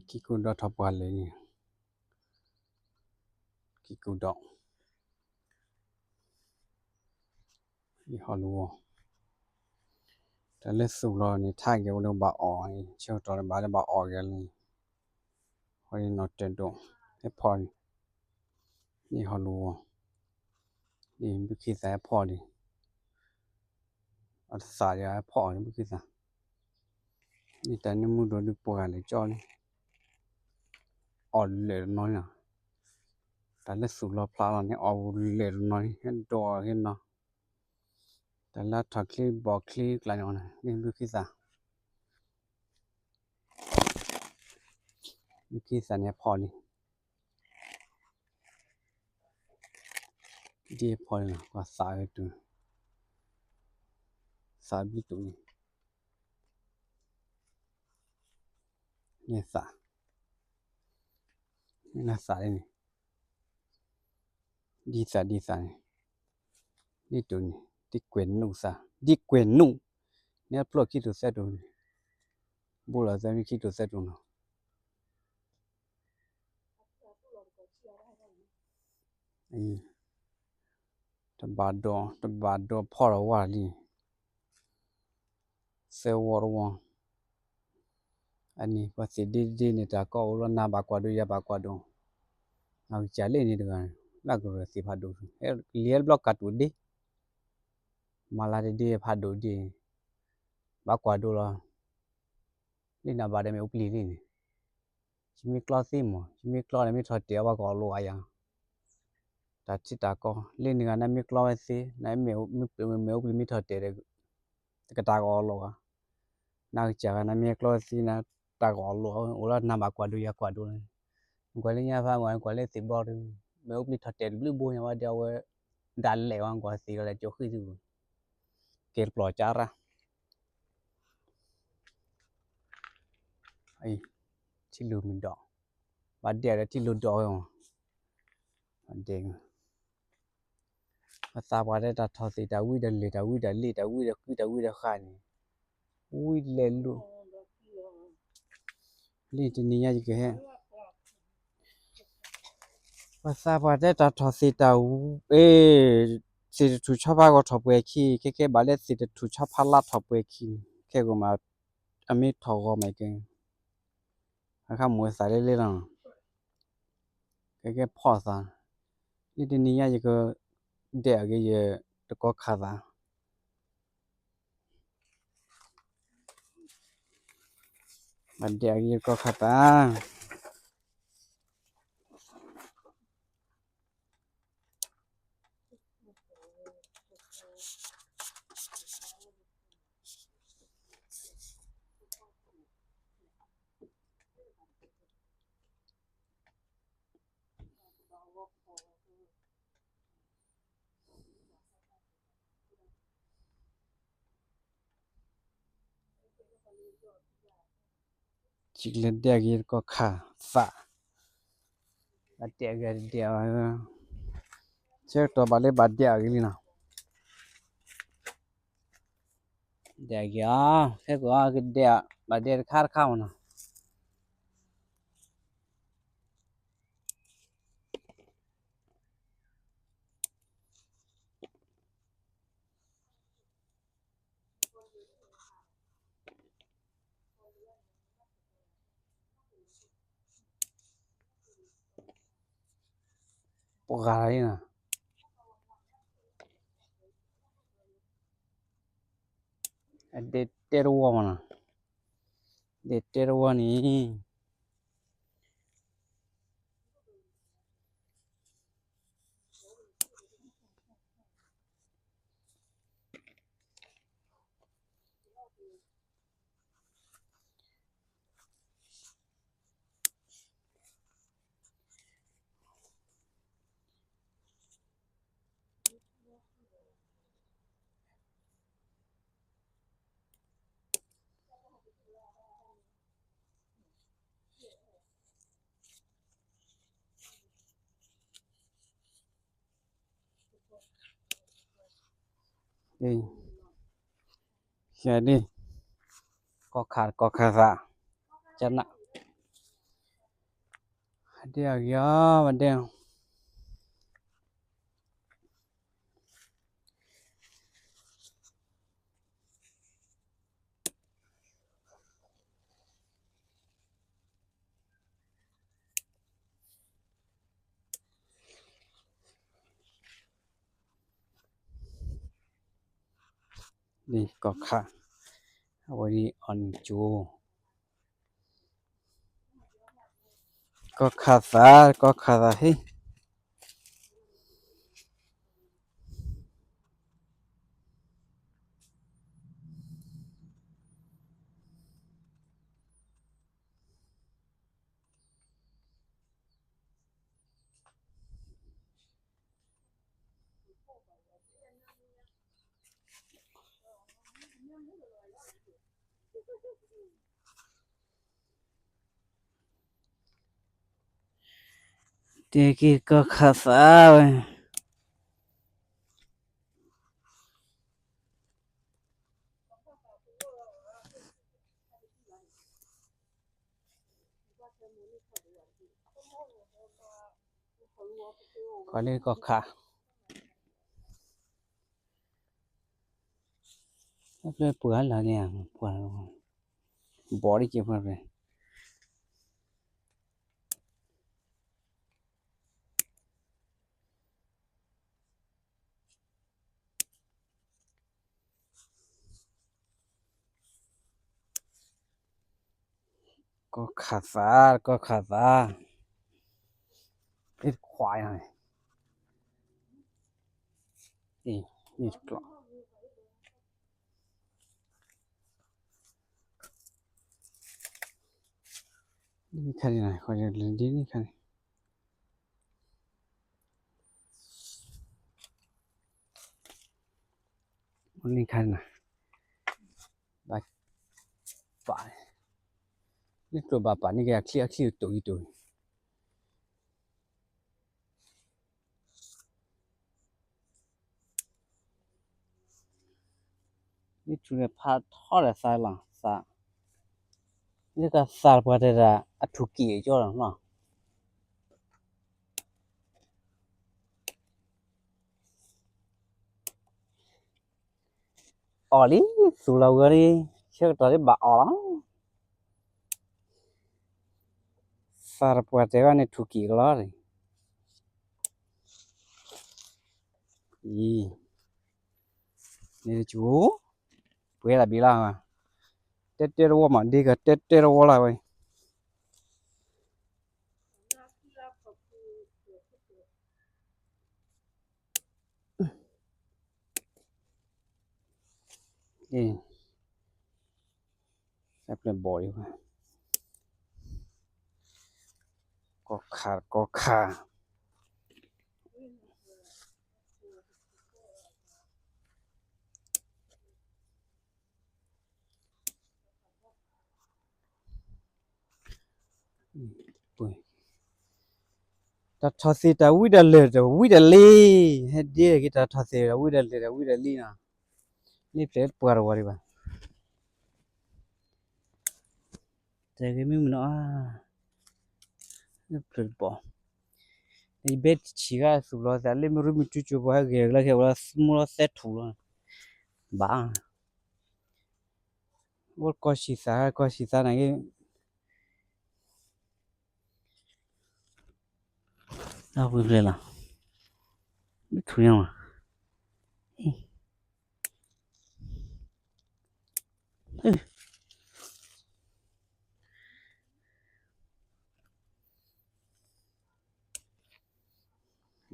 ခံကူၣ်ဒီးထီၣ်ပှၢ်လၢာ်န့ၣ်, ခံကူၣ်ဒီး, ဟီၣ်လူဝီၤ, တၢ်လၢသူၣ်လီၤန့ၣ် ထါက့ၤဝဲလၢဘၣ်အီၣ်, ဆၢကတီၢ်ဘၣ်လၢဘၣ်အီၣ်က့ၤလံ, ဟီၣ်နီၤတၢၢ်ဒိၣ်, ဟဲဖီၣ်န့ၣ်, ဟီၣ်လူဝီၤ, ဘုခ့သၣ်ဟဲဖီၣ်လံ, အသၣ်ဒီးဟဲဖီၣ်အီၤန့ၣ် ဘုခ့သၣ်, န့ၣ်တၢ်န့ၣ်မူဒိၣ်ဒုးပှၢ်လၢာ်ကၠီလံ, အီၣ်လၢာ်တနီၤန့ၣ်, တၢ်လၢသူၣ်လီၤဖျးလီၤန့ၣ် အီၣ်လၢာ်တနီၤန့ၣ် ဟဲဒိးအီၤဟဲနီၤ, တၢ်လၢထီၣ်ချ့ဘီၣ်ချ့ကျါန့ၣ်အီၤန့ၣ် ဘုခ့သၣ်, ဘုခ့သၣ်န့ၣ်ဖီၣ်လံ, ဒ်ဖီၣ်လံနီၤ ပှၤသးဝဲတုၤ, သးဘျုးတုၤန့ၣ်, န့ၣ်သး, န့ၣ်သးလံန့ၣ်, ဒ်သးဒ်သးန့ၣ်, ဒ်တုၤန့ၣ် ဒ်ကွဲးနုာ်သး ဒ်ကွဲးနုာ်, န့ၣ်အဖျိခံတိၤသၢတိၤန့ၣ်, ဘူးလီၤသၢမံခံတိၤသၢတိၤနီၤ တဘၣ်ဒိး တဘၣ်ဒိးဖီၣ်လီၤဝါလံ, သၢဝီတဝီ, အန့ၣ် ပှၤသ့ၣ်ဒ့ဒ့န့ၣ် တၢ်ကီအိၣ်လီၤ နၤဘၣ်ကွၢ်ဒိၣ် ယၤဘၣ်ကွၢ်ဒိၣ်, အကစၢ်လၢန့ၣ်တဂၤ, လၢကရၢၢ်သ့ၣ်ဖးဒိၣ်, လံာ်ဟဲတဘျီကးတူာ်ဒ့, မၤလၤတဒ့ဖးဒိၣ်ဒ့, ဘၣ်ကွၢ်ဒိၣ်လီၤ, လၢနၤဘၣ်ဒီးမ့ၣ်အူပျံၤလံန့ၣ် ယမ့ၢ်ကျီသ့မး ယမ့ၢ်ကျီဒီးမ့ၢ်ထီၣ်တဲာ်အီၤ ပှၤကအီၣ်လိးအယၤ, တၢ်ထံၣ်တၢ်ကီ, လၢနဂၤနမ့ၢ်ကျီဝဲသ့ နမ့ၢ်မ့ၣ်အူပျံၤမ့ၢ်ထီၣ်တဲာ်ဒီး တကတၢၢ်ကအီၣ်လိးဧါ, နကစၢ်ဂၤနမ့ၢ်ကျီဝဲသ့ နတၢ်ကအီၣ်လိး အိၣ်လၢနၤဘၣ်ကွၢ်ဒိၣ်ယၤကွၢ်ဒိၣ်လီၤ, ကွၢ်လၢညါဖးမး ကွၢ်လၢသ့ၣ်ဘီဒီး မ့ၣ်အူပျံၤထီၣ်တဲာ်တဘျုးဘိညါဝဲဒီးအဝဲ ဒၣ်လဲာ်ဝဲ ကွၢ်သ့ၣ်လီၤလၢကၠိဃံသု ကဲတပျီၤကၢ်ရၣ် ထံလုၢ်မုၢ်ဒီး ဘၣ်ဒဲးဒီးထံလုၢ်ဒီးဝဲမး, ဘၣ်ဒဲး, ပသးပှၢ်တဲတၢ်ထီၣ်သ့ၣ် တၢ်ဝံဒီးလၢၢ် တၢ်ဝံဒီးလ့ၣ် တၢ်ဝံဒီးကု တၢ်ဝံဒီးဃာ်န့ၣ်, ဝံလဲၤလိာ် လံတနံၤညါယကဟဲ, ပသးပှၢ်တဲတၢ်ထီၣ်သ့ၣ်တၢ်ဝံ, သ့ၣ်တထူၣ်ဆီဖါဂီၤထီၣ်ပှဲၤခံ, ခဲကဲဘၣ်လၢ သ့ၣ်တထူၣ်ဆီဖါလါထီၣ်ပှဲၤခံ, ခဲကိးမး အမ့ၢ်ထီၣ်ဂီၤမးကဲ, အခါမူအသးလၢလ့လီၤ, ခဲကဲဖီၣ်သး, လံတနံၤညါယကဒဲးအဂ့ၤ ယတကီခးသး ဘၣ်ဒဲးအဂ့ၤယတကီခးသး, ယကလဲၤဒဲးအဂ့ၤယတကီခးသး, ဘၣ်ဒဲးအဂ့ၤတဒဲး, ဆၢကတီၢ်ဘၣ်လၢဘၣ်ဒဲးအဂ့ၤလံနီၤ, ဒဲးအဂ့ၤအီၤ ခဲကိးကဒဲး, ဘၣ်ဒဲးတခါတခါမးနီၤ. ပှၤဂၤလံနီၤ, အဒဲးတဲတဝီမးနီၤ, ဒဲးတဲတဝီန့ၣ် ကီၢ်ခါ ကီၢ်ခါသး, ကနၣ်, ဒဲအဂ့ၤအီၤ ဘၣ်ဒဲ ကီၢ်ခါ, အဝဲဒ်အီၤန့ၣ်ကၠိ, ကီၢ်ခါသး, ကီၢ်ခါသးဟ့ၣ် တဲက့ၤကီၢ်ခါသးဝဲ ကီၢ်လၢကီၢ်ခါ, ပှၤလၢပှၤလၢန့ၣ် ပှၤ ဘီၣ်ဒ်က့ၤပှၤ ကီၢ်ခါသး, ကီၢ်ခါသး, ခွါ, တကျီၢ်, ဒ်န့ၣ်ခါန့ၣ် ဒ်န့ၣ်ခါန့ၣ် ဘၣ် ပာ်, လၢကျိၤဘၣ်ပာ်န့ၢ်က့ၤအချံအချံတိၤအံၤတိၤအံၤ လၢထူန့ၣ်ဖးထီဒီးသးလီၤ, သး, လၢကသးတပှၢ်တဲဒၣ် အထူၣ်က့ၣ်ကၠီလီၤနီၤ အီၣ်လံ, သူၣ်လီၤဝဲလံ, ဆၢကတီၢ်လၢဘၣ်အီၣ်လီၤ, သးတပှၢ်တဲဝဲန့ၣ်ထူၣ်က့ၣ်ကလီလံ, အံၤ, န့ၣ်ကၠိ, ပှဲၤလၢဘံလီၤ, တဲတဲတဝီမး ဒ်ကတဲတဲတဝီလီၤဝဲ တၢ်ပျဲၢ်ဘီၣ်အံၤ, ကီၢ်ခါ ကီၢ်ခါ တၢ်ထီၣ်သ့ၣ်တၢ်ဝံတၢ်လၢာ်တဝံတၢ်လံ, ဟဲဒ့က့ၤတၢ်ထီၣ်သ့ၣ်တၢ်ဝံတၢ်လၢာ်တဝံတၢ်လံနီၤ, န့ၣ်ဖျဲးပှၤတဝီဒံးဘၣ်, တဲက့ၤမ့ၢ်မနုၤအါ, ဖျဲးတဘီၣ်, ယဘဲတဆံးဂၤသူၣ်လီၤသးလၢမ့ၢ်ရူမ့ၢ်တုၤကၠိပှၤဟဲဂဲၤကလၢာ် ခဲဝဲလၢမူလီၤသဲထူၣ်လီၤ, ဘၣ် အိၣ်ကီၢ်ဆံးသး ကီၢ်ဆံးသးန့ၣ်က့ၤ တၢ်ဝံၤဖျဲးလီၤ, မ့ၢ်ထူၣ်ညါ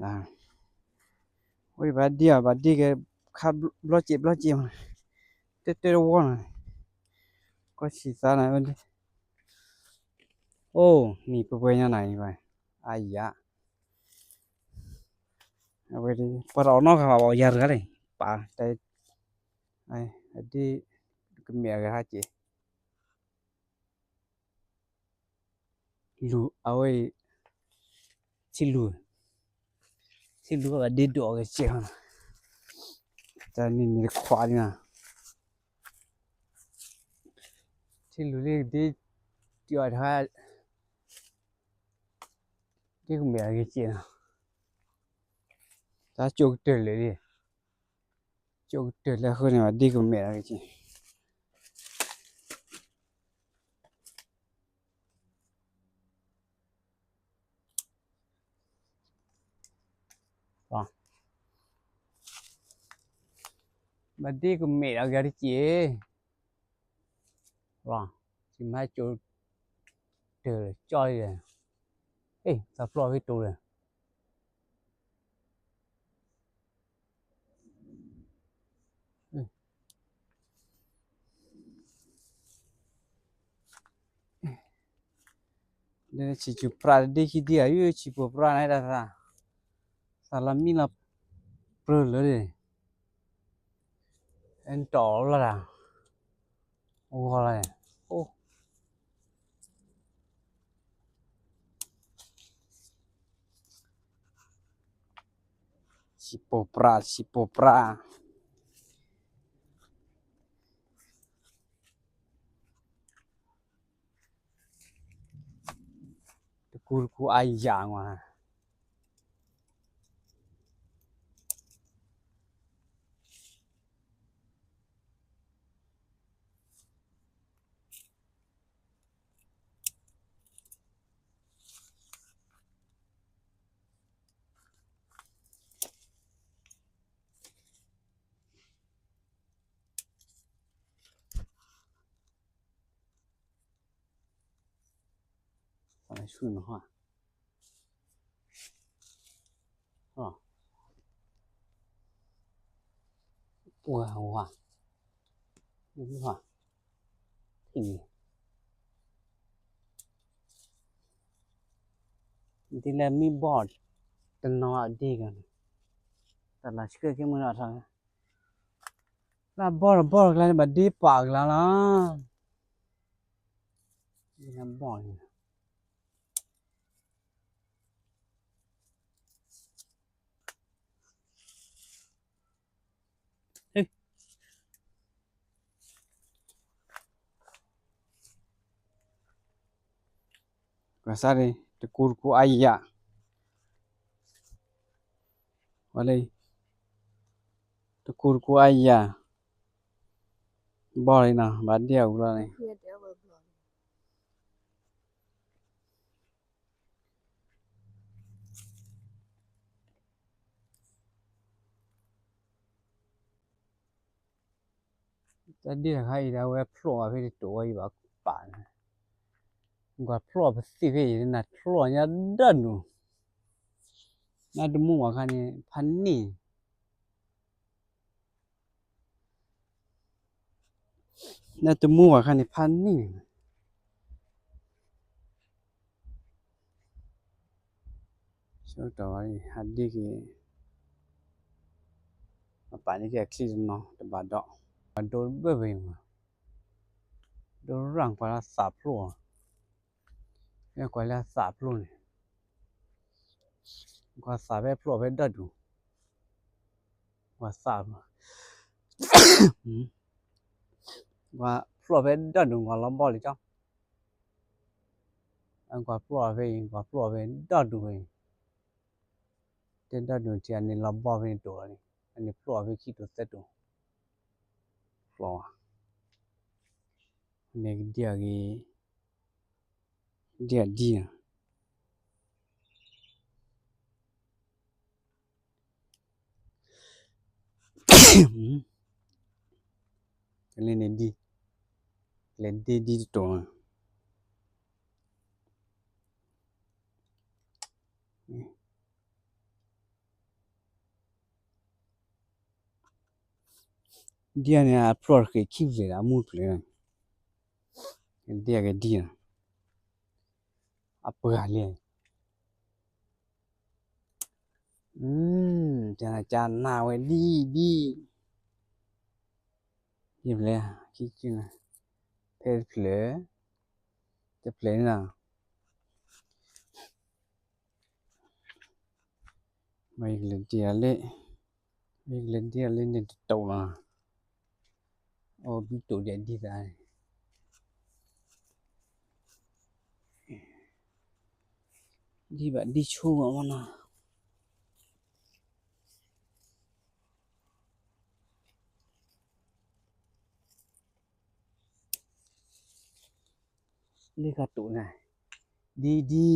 မး, ဝဲဘၣ်ဒံးအီၤ ဘၣ်ဒံးက့ၤခါဘျီစ့းဘျီစ့းမး, တဲတဲတဝီနီၤ, ကီၢ်ဆံးသးန့ၣ်, အိၣ် နံၣ်ပှဲၤပှဲၤညါနၤအံၤဘၣ်, အယၤ, အဝဲဒ် ပှၤတအီၣ်နီတဂၤဘၣ် အီၣ်ယၤတဂၤလံ, ပာ်, အဒ် ကမဲာ်အဂၤဟးက့ၤ လူၤအဝဲအံၤ, ထံလူၤ, ထံလူၤဘၣ်ဒ့ဒိၣ်အဂဲၤစဲး, တၢ်နံၤနံၤတခွးလံနီၤ, ထံလူၤလံဒ့, တအီၣ်တခါ, တ ဒ့ၣ်ကမဲာ်အဂ့ၤက့နီၤ, တၢ်ကၠိကတၢၢ်လၢာ်လံ, ကၠိကတၢၢ်လၢအဃိန့ၣ် ဘၣ်ဒ့ၣ်ကမဲာ်အဂ့ၤက့ ဘၣ်ဒ့ၣ်ကမဲာ်အဂ့ၤတက့ၢ်, လီၤ, စံးမၤကၠိတၢၢ်ကၠီလံ, သးဖျိအီၤဖဲတိၤဒီး ဆံးစူၤပြးတဒ့ၣ်ခံဒ့ၣ်ဧါ, ဆံးပိာ်ပြးန့ၣ်ဒၣ်သး, သးလီၤမံလီၤပြၢလၢာ်န့ၣ်, အဲၣ်တီၣ်လီၤဒၣ်, ဂီၤလီၤန့ၣ်, အိၣ် ဆံးပိာ်ပြး ဆံးပိာ်ပြး တကူတကူအါယၤမး. ဒ်လဲၣ်မ့ၢ်ဘီၣ်တနီၤအဒ့ၣ်ကန့ၣ်, တၢ်လၢဆှၢက့ၤမုၢ်နီၤထီၣ်, လၢဘီၣ်တဘီၣ်တကျါန့ၣ် ဘၣ်ဒ့ၣ်ပာ်အကျါလီၤ, ဒ်လဲၣ်ဘီၣ်န့ၣ် ကွၢ်စၢ်န့ၣ် တကူတကူအါယၤ, ဝဲလၢ တကူတကူအါယၤ, ဘီၣ်လံနီၤ ဘၣ်ဒ့ၣ်အူလီၤန့ၣ် တၢ်ဒ့ၣ်တခါအံၤဒၣ်ဝဲဖျိအီၤဖဲတတိၤဝဲအံၤဘၣ်ပာ်န့ၣ်, ကွၢ်ဖျိအီၤပသ့ၣ်ဖဲအံၤ နၢ်ဖျိအီၤညါဒၣ်ဒိၣ်, နၢ်တမူဝဲခါန့ၣ် ဖးန့ၢ် နၢ်တမူဝဲခါန့ၣ် ဖးန့ၢ်န့ၣ်, ဆၢကတီၢ်ဝဲအံၤ ဟးဒ့ၣ်က့ၤ, အပာ်န့ၢ်က့ၤအချံတနီၤတဘၣ်ဒီး, ပှၤဒိတဘၢၣ်ဘၣ်အံၤမး, ဒိရၣ်ကွၢ်လၢသးဖျိအီၤ, မ့ၢ်ကွၢ်လၢသးဖျိန့ၣ်, ကွၢ်သးဖဲဖျိအီၤဖဲဒၣ်ဒိၣ်, ကွၢ်သး ကွၢ်ဖျိအီၤဖဲဒၣ်ဒိၣ် ကွၢ်လီၤဘီၣ်လံကၠီ, ကွၢ်ဖျိအီၤဖဲအံၤ ကွၢ်ဖျိအီၤဖဲဒၣ်ဒိၣ်ဖဲအံၤ, တဲဒၣ်ဒိၣ်ထံအန့ၣ်လီၤဘီၣ်ဖဲန့ၣ်တိၤလီၤန့ၣ် အန့ၣ်ဖျိအီၤဖဲခံတိၤသၢတိၤ, ဖျိအီၤ, န့ၣ်ကဒံအဂ့ၤ ဒ်အဒံဧါ, ကလဲၤန့ၣ်ဒ်, ကလဲၤဒ့ဒ်တတိၤဧါ. ဒ်အန့ၣ် အဖျိတဃ့ၢ်ခံဖျၢၣ်ဒီး အမူတဖျၢၣ်, ဒ်အကဒ်, အပှၤလံ, တနၤကနၣ်ဝဲဒ်ဒ်, ယဖျၢၣ်, ဖဲတဖျၢၣ်, တဖျၢၣ်န့ၣ်လီၤ. မ့ၢ်ယကလဲၤဒ်အီၤလၢ, မ့ၢ်ယကလဲၤဒ်အီၤလၢန့ၣ်တတိၤလီၤ. အိၣ်ဘုတိၤဒ်အဒ်သးန့ၣ်, ဒ်ဘၣ်ဒ်ဆိဂီၢ်မနီၤ, လ့ၣ်ဃးတိာ်န့ၣ်, ဒ်ဒ်,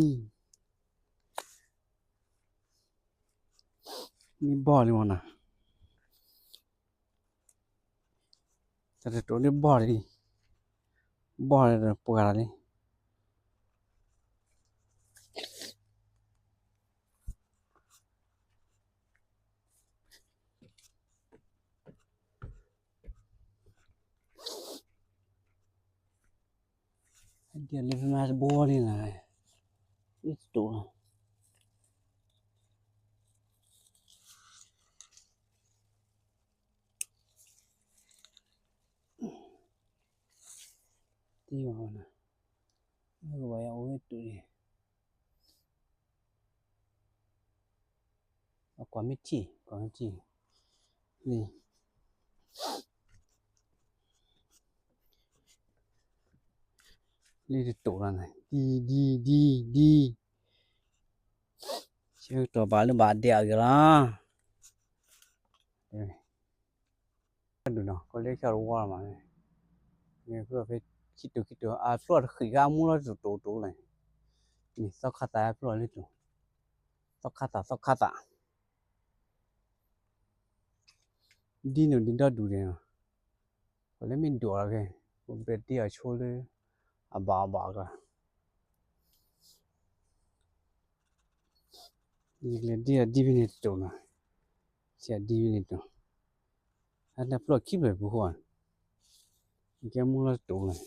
မ့ၢ်ဘီၣ်လံမနီၤ, တၢ်တတိာ်လၢဘီၣ်လံ, ဘီၣ်လၢပှၤလီၤလံ. ဒ်လၢဖဲမၤတဘီန့ၣ်လီၤ, အ့ၣ်တတိာ်လီၤ. တံၢ်ဘၣ်ဝဲနီၤ, ကဘၣ်ယအိၣ်ဝဲတိာ်န့ၣ်, အကွၢ်မ့ၢ်ထံၣ်, ကွၢ်မ့ၢ်ထံၣ်, လံ လံတတိာ်လီၤန့ၣ်, ဒ် ဒ် ဒ် ဒ်, ဆၢကတီၢ်ဘၣ်လၢဘၣ်ဒဲးအဂ့ၢ်လီၤ. ဒုးနီၤ ကလၢဆၢတဝီမး, ဖဲခံတိာ်ခံတိာ် အဖျိၣ်တဃံးခါအမူလီၤတတိာ်တိာ်လီၤ, န့ၣ်သီခါသးအဖျိၣ်လၢတိာ်, သီခါသး သီခါသး ဒ်န့ၣ်ဒ်ဒီဒူၣ်န့ၣ်, ပှၤလၢမ့ၢ်ဒိးလီၤက့ၤ, ပဘၣ်ဒ်အီၤဆိလၢ အဘၣ်အဘၣ်ကျါ, ယကလဲၤဒ်အီၤဒ်ဖဲန့ၣ်တတိာ်နီၤ, ဆရာ်ဒ်ဖဲန့ၣ်တတိာ်, အတၢ်ဖျိၣ်ခံဖျၢၣ်ပူၤဃီ, ယကဲမူလီၤတတိာ်လီၤ.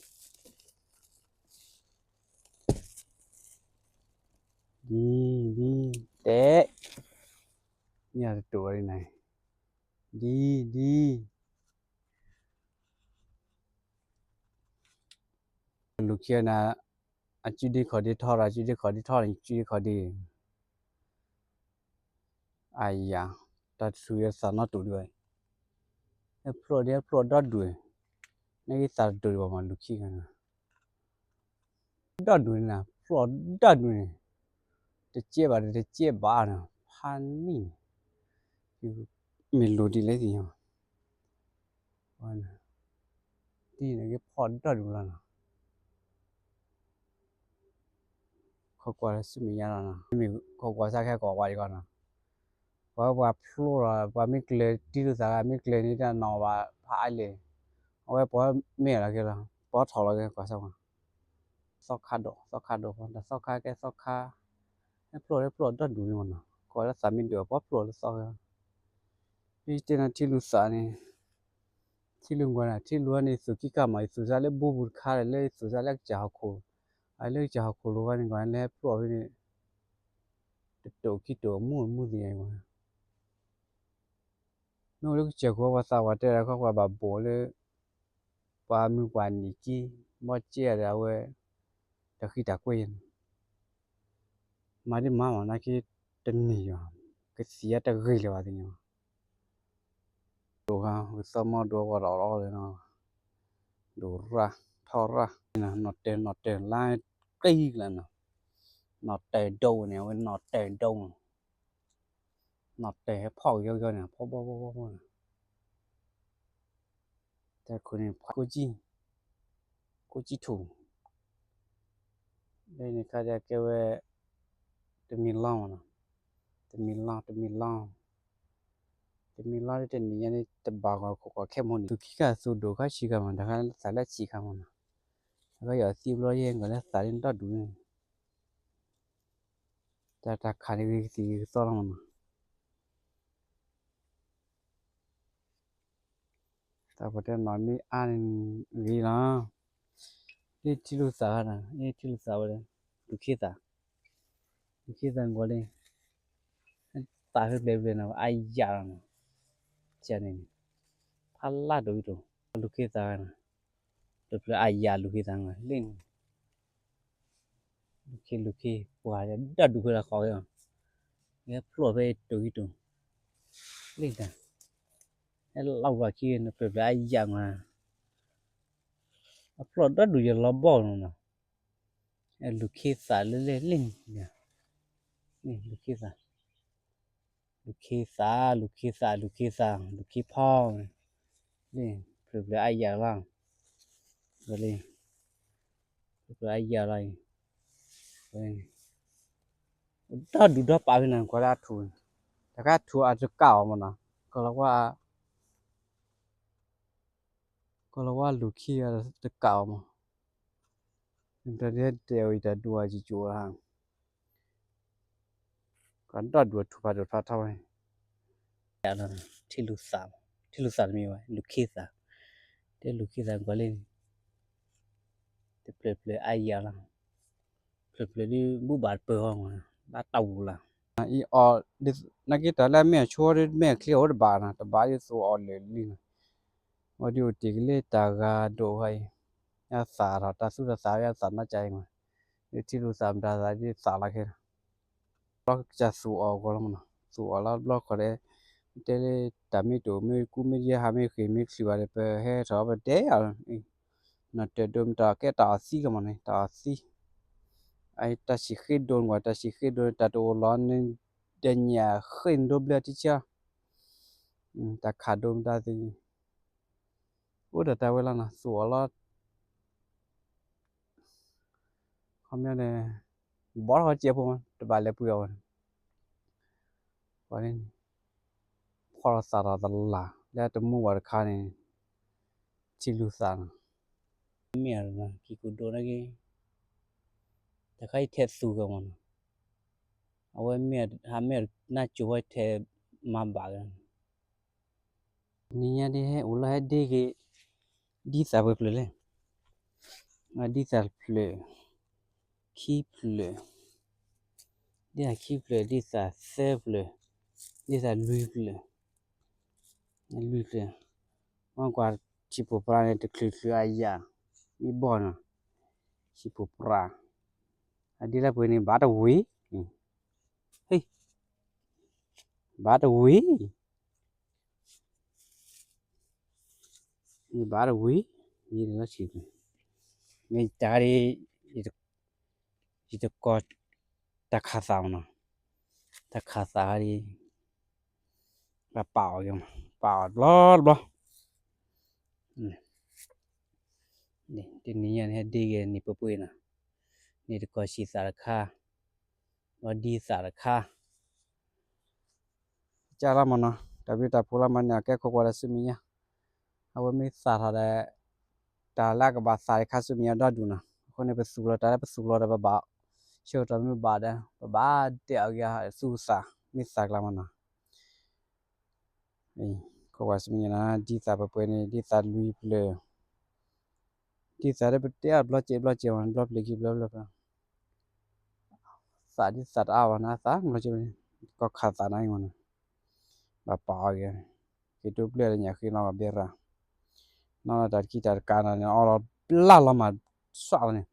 ဒ် ဒ် တဲ, မ့ၢ်တတိာ်လီၤန့ၣ်, ဒ် ဒ် လူၤခံန့ၣ်, အစုဒ့ခီၣ်ဒ့ထီဒီး အစုဒ့ခီၣ်ဒ့ထီဒီး အစုဒ့ခီၣ်ဒ့, အယၤ, တၢ်တထူၣ်ယသးနီတတိာ်ဒံးဘၣ်, ဟဲဖျိၣ်ဒ်ဟဲဖျိၣ်ဒီဒူၣ်, နကသးတတိာ်ဒံးဘၣ်မး လူၤခံဂၤန့ၣ် ဒီဒူၣ်န့ၣ် ဖျိၣ်ဒီဒူၣ်န့ၣ်, တကဲဘၣ်ဒီးတကဲဘၣ်န့ၣ် ဖးနံၣ်န့ၣ်, မ့ၢ်လိၣ်ဒ်လဲၣ်သ့ၣ်ညါ, ဒ်န့ၣ်က့ၤဖျိၣ်ဒီဒူၣ်လီၤနီၤ. ခိးကွၢ်လၢဆူမဲာ်ညါလီၤနီၤ, မ့ၢ်ခိးကွၢ်စၢ်ခဲကိးကွၢ်ဒံးကီးနီၤ, ပှၤဝဲပှၤဖျိၣ်လီၤ ပှၤမ့ၢ်ကျၢၤတံၢ်လိာ်သးဂၤ မ့ၢ်ကျၢၤန့ၣ်တၢ်နီၣ်ဘၣ်ဖးအါလဲၣ်, အဝဲပှၤမ့ၢ်လီၤက့ၤလီၤ ပှၤထီၣ်လီၤက့ၤကွၢ်စၢ်ကွၢ်, သီခါဒိၣ် သီခါဒိၣ်ဖီ တၢ်သီခါကဲသီခါ, ဟဲဖျိၣ်ဟဲဖျိၣ်ဒီဒူၣ်န့ၣ်မနီၤ, ကွၢ်လၢသးမ့ၢ်ဒိၣ်ပှၤဖျိၣ်လၢသီခါ, မ့ၢ်တဲနၤထံလူၤသးန့ၣ် ထံလူၤကွၢ်န့ၣ် ထံလူၤန့ၣ် သူၣ်ခံကါမး ယသူၣ်စၢ်လၢဘိပူၤတခါဒီး လၢယသူၣ်စၢ်လၢကစၢ်ဟီၣ်ခိၣ်, အလၢကစၢ်ဟီၣ်ခိၣ်လိၤဝဲန့ၣ် ကွၢ်လၢဟဲဖျိၣ်ဖဲန့ၣ်, တတိာ်ခံတိာ်အမူအမူသ့ၣ်ညါကွၢ်, မ့ၢ်အိၣ်လၢကစၢၢ်ခိၣ်ပှၤသးပှၢ်တဲဒၣ်ခီပှၤဘၣ်ဘိၣ်လၢ ပှၤမုၢ်ပှၢ်နံၣ်ကံ ဘီကဲဒီးအဝဲ တဃံတၢ်ကွဲၢ်ယဲန့ၣ်, မၤဒ်မၤမးနာ်က့ တန့ၢ်ယွၤ, ကသံၣ်အတဂ့ၤလၢၤဘၣ်သ့ၣ်ညါ, ဒိၣ်ဂၤ ဝံသီမီဒိၣ်ဝဲဒီးအီၣ်လၢနီၤ, ဒိၣ်ရၣ်ထီၣ်ရၣ်, နီၢ်တဲာ်နီၢ်တဲာ်လါကံကလၢနီၤ, နီၢ်တဲာ်ဒိၣ်န့ၣ် အဝဲနီၢ်တဲာ်ဒိၣ်, နီၢ်တဲာ်ဟဲဖီၣ်ကယီကယီန့ၣ် ဖီၣ်ဘီဘီဘီဘီန့ၣ် တၢ်ခိၣ်န့ၣ် ကိးကံၢ်ထူၣ်, လၢန့ၣ်ခါဒ်ကဲဝဲ တမံၤလီၤမနီၤ, တမံၤလီၤ တမံၤလီၤ, တမံၤလီၤလၢတနံၤညါန့ၣ် တဘၣ်ဂီၤခိၣ်ကီၢ်ခဲမိၣ်န့ၣ် သူၣ်ခံခါသူၣ်ဒိၣ်ခါဆံးခါမး တခါလၢသးလၢဆံးခါမနီၤ, အဝဲယီၤသံဘျီယဲၢ်ဂီၤလၢသးလၢဒီဒူၣ်န့ၣ် တၢ်တၢ်ခးန့ၣ်ဂ့ၤကသံၣ်ဂ့ၤကသီလီၤမနီၤ, တၢ်ပှၤတဲနီၢ်မ့ၢ်အါန့ၣ်ဂ့ၤလီၤ, လၢထံလူၤသးခါနီၤ လၢထံလူၤသးဝဲဒီး လူၤခ့သး, လူၤခ့သးဂီၤလံ, သးဖဲပျဲၢ်ပျဲၢ်နီၤ အါယၤလီၤနီၤ, ကန့ၣ်န့ၣ် ဖးလၢ်ဒိၣ်အံၤတိၤ, လူၤခ့သးခါနီၤ, တဖျၢၣ်အါယၤလူၤခ့သးဂီၤလံန့ၣ် လူၤခ့လူၤခ့ ပှၤဒီဒူၣ်ဖဲလၢဃီက့ၤအီၤ, ဟဲဖျိၣ်ဖဲတိၤဟံးတိၤ, လ့ၣ်တၢ်, ဟဲလီၤဝဲခံနပျဲၢ်ပျဲၢ်အါယၤမး, အဖျိၣ်ဒီဒူၣ်ယလီၤဘီၣ်နီၤနီၤ, လူၤခ့သးလၢလၢလ့ၣ်န့ၣ်, လူၤခ့သး, လူၤခ့သး, လူၤခ့သး, လူၤခ့သး, လူၤခ့ဖီ, လၢ ဖျၢၣ်ဖျၢၣ်အါယၤလီၤ, လၢ ဖျၢၣ်ဖျၢၣ်အါယၤလီၤအံၤ, ဒီဒူၣ်ဒီပာ်ဖဲန့ၣ် ကွၢ်လၢအထူၣ်, တခါထူၣ်အတကးအီၤမးနီၤ, ကီၢ်လီၤဝါ ကီၢ်လီၤဝါလူၤခ့တကးအီၤမး, တၢ်ဒဲတဲအီၤအံၤတၢ်ဒိၣ်အါကၠိၤကၠိၤဧါ, ကဒီဒူၣ်အထူၣ်ဖးဒိၣ်ဖးထီဝဲ, ထံလူၤသး, ထံလူၤသးတမ့ၢ်ဝဲ လူၤခ့သး, တဲလူၤခ့သးကွၢ်လၢန့ၣ်, တဖျၢၣ်ဖျၢၣ်အါယၤလီၤ, ဖျၢၣ်ဖျၢၣ်ဒ်ဘူၣ်ဘၣ်တပၢၢ်ဃီမး, ဘၣ်တၢ်ဝူၤလီၤ, အံၤအီၤ, နာ်က့တၢ်လၢအမ့ၢ်အဆိဒ်မ့ၢ်အချ့အိၣ်တဘၣ်နီၤ, တဘၣ်ဒ်သိးအီၤလၢာ်လံနီၤ, ဝဲဒ်အိၣ်တ့ၢ်ကလၢတၢ်ဂၤဒိၣ်ဃီအံၤ, ယသးထီၣ်တၢ်သူၣ်တၢ်သး ယသးနီၢ်ကၠၢအံၤမး, ဒ်ထံလူၤသးမတၤသးဒ်သးလီၤခဲလီၤ ဘျီကစၢ်သူၣ်အီၤဂီၤလီၤမးနီၤ, သူၣ်အီၤလီၤဘျီခီဒီး, တဲလၢတၢ်မ့ၢ်တအိၣ်မ့ၢ်ကူမ့ၢ်ယဲဟးမ့ၢ်ဃ့ၢ်မ့ၢ်ချုးဘၣ်ဒီး ပဟဲထီၣ်ပတဲအီၤ, နီၢ်တၢၢ်ဒိမတၤကဲတၢ်အီၣ်သံကမးန့ၣ် တၢ်အီၣ်သံ, အတၢ်ဆံၣ်ဃ့ဒိန့ၣ်ကွၢ် တၢ်ဆံၣ်ဃ့ဒိန့ၣ် တၢ်တအိၣ်လီၤန့ၣ်, ဒဲညၣ်ဃ့ၢ်န့ၣ်ဒိဘျၢထံဆၢ, တၢ်ခးဒိမတၤသ့ၣ်, အိၣ်ဒီးတၢ်ဝဲလီၤနီၤ သူၣ်အီၤလီၤ ခီပညီန့ၣ်, ဘီထီၣ်စဲးဖိမး တဘၣ်လဲၤပှ့ၤအီၤဘၣ်န့ၣ်, ပှၤန့ၣ်, ဖီၣ်ထီၣ်သးထီၣ်တလၢ် လၢတမူဝဲတခါန့ၣ်, ထံလူၤသးနီၤ, မ့ၢ်အကံၢ်ကူၣ်ဒိၣ်န့ၣ်က့ၤ, တခါအံၤထဲသူကမးနီၤ, အဝဲမ့ၢ်ဟးမ့ၢ်နၢ်ကၠိၤဝဲထဲမၤဘၣ်က နံၤညါဒ်ဟဲအိၣ်လီၤဟဲဒ့က့ၤ, ဒ်သးပှဲၤဖျၢၣ်လဲၣ်, ဒ်သးဖျၢၣ်, ခံဖျၢၣ်, ဒ်သးခံဖျၢၣ် ဒ်သးသၢဖျၢၣ်, ဒ်သးလွံၢ်ဖျၢၣ်, လွံၢ်ဖျၢၣ်, မ့ၢ်ကွၢ်ထံဖိပြါန့ၣ် တချုးချုးအယၣ်, မ့ၢ်ဘီၣ်နီၤ, ထံဖိပြါ, အဒ်လၢပှဲၤန့ၣ် ဘၣ်တဝံၤ, ဟ့ၣ်, ဘၣ်တဝံၤ ယဘၣ်တဝံၤ, ယလီၤဆံး, မ့ၢ်တၢ်ဒ်, ယတကီၢ်, တၢ်ခးသးမးနီၤ, တၢ်ခးသးဒ်, ပာ်အီၤက့ၤ, ပာ်အီၤတဘျီတဘျီ, တနံၤညါန့ၣ်ဟဲဒ့က့ၤန့ၣ်ပှဲၤပှဲၤနီၤ, န့ၣ်တကီၢ်ဆံးသးတခါ, ဒီးဒ်သးတခါ ကလီၤမးနီၤ, တၢ်ဘျုးတၢ်ဖှိၣ်လီၤမးန့ၣ် အကဲခိၣ်ကွၢ်ဒီးဆူမဲာ်ညါ, အဝဲမ့ၢ်သးထီၣ်ဒီး, တၢ်လၢအကဘၣ်သးတခါဆူမဲာ်ညါဒီဒူၣ်နီၤ, အဃိန့ၣ် ပသူၣ်လီၤတၢ်လၢပသူၣ်လီၤဒီးပဘၣ်, ဆၢကတီၢ်မ့ၢ်ဘၣ်ဒီး ပဘၣ်တဲအီၤက့ၤအသူၣ်အသး, မ့ၢ်သးကျါမးနီၤ, ခိၣ်ကွၢ်ဆူမဲာ်ညါနီၤ ဒ်သးပှဲၤပှဲၤန့ၣ် ဒ်သးလွံၢ်ဖျၢၣ်, ဒ်သးလၢပတဲအီၤဘျီစဲးဘျီစဲးမး ဘျီဖျၢၣ်ခံဘျီဘျီဖျၢၣ် သးဒ်သးတအါဘၣ်နီၤ သးဘျီက့ၤ, ကီၢ်ခးသးန့ၣ်မးနီၤ, ဘၣ်ပာ်အီၤက့ၤ, က့ၤဒိပျဲၢ်လၢညၣ်ဃ့နီၣ်ဘၣ်ဘဲရၤ, နီၣ်လီၤတၢ်တခံတၢ်တကးနီၤန့ၣ် အီလီၤဘျါလီၤမး, စွးလီၤန့ၣ်,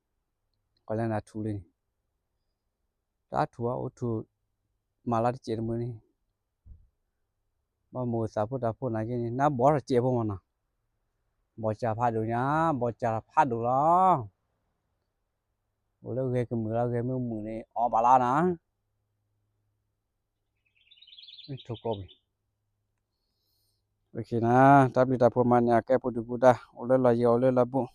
ကီၢ်လၢနၤထူၣ်လံန့ၣ်, တၢ်ထူၣ်အအိၣ်ထူၣ်, မၤလၢတစဲးတမုာ်န့ၣ် ဘၣ်မိၢ်သးဖိတၢ်ဖိနာ်က့န့ၣ် နဘီထီၣ်စဲးဖိမးနီၤ, ဘီစၢ်ဖးဒိၣ်ညါ, ဘီစၢ်ဖးဒိၣ်လီၤ, အိၣ်လၢဂဲၤကမုာ်လီၤ ဂဲၤမုာ်မုာ်န့ၣ် အီဘၣ်လီၤနၤ, ထိၣ်ကိးပ့ၤ, န, တၢ်ဘျုးတၢ်ဖှိၣ်မးန့ၣ် အကဲပူၤဒုၣ်ပူၤဒါ အိၣ်လၢလီၢ်ယံၤ အိၣ်လၢလီၢ်ဘူး,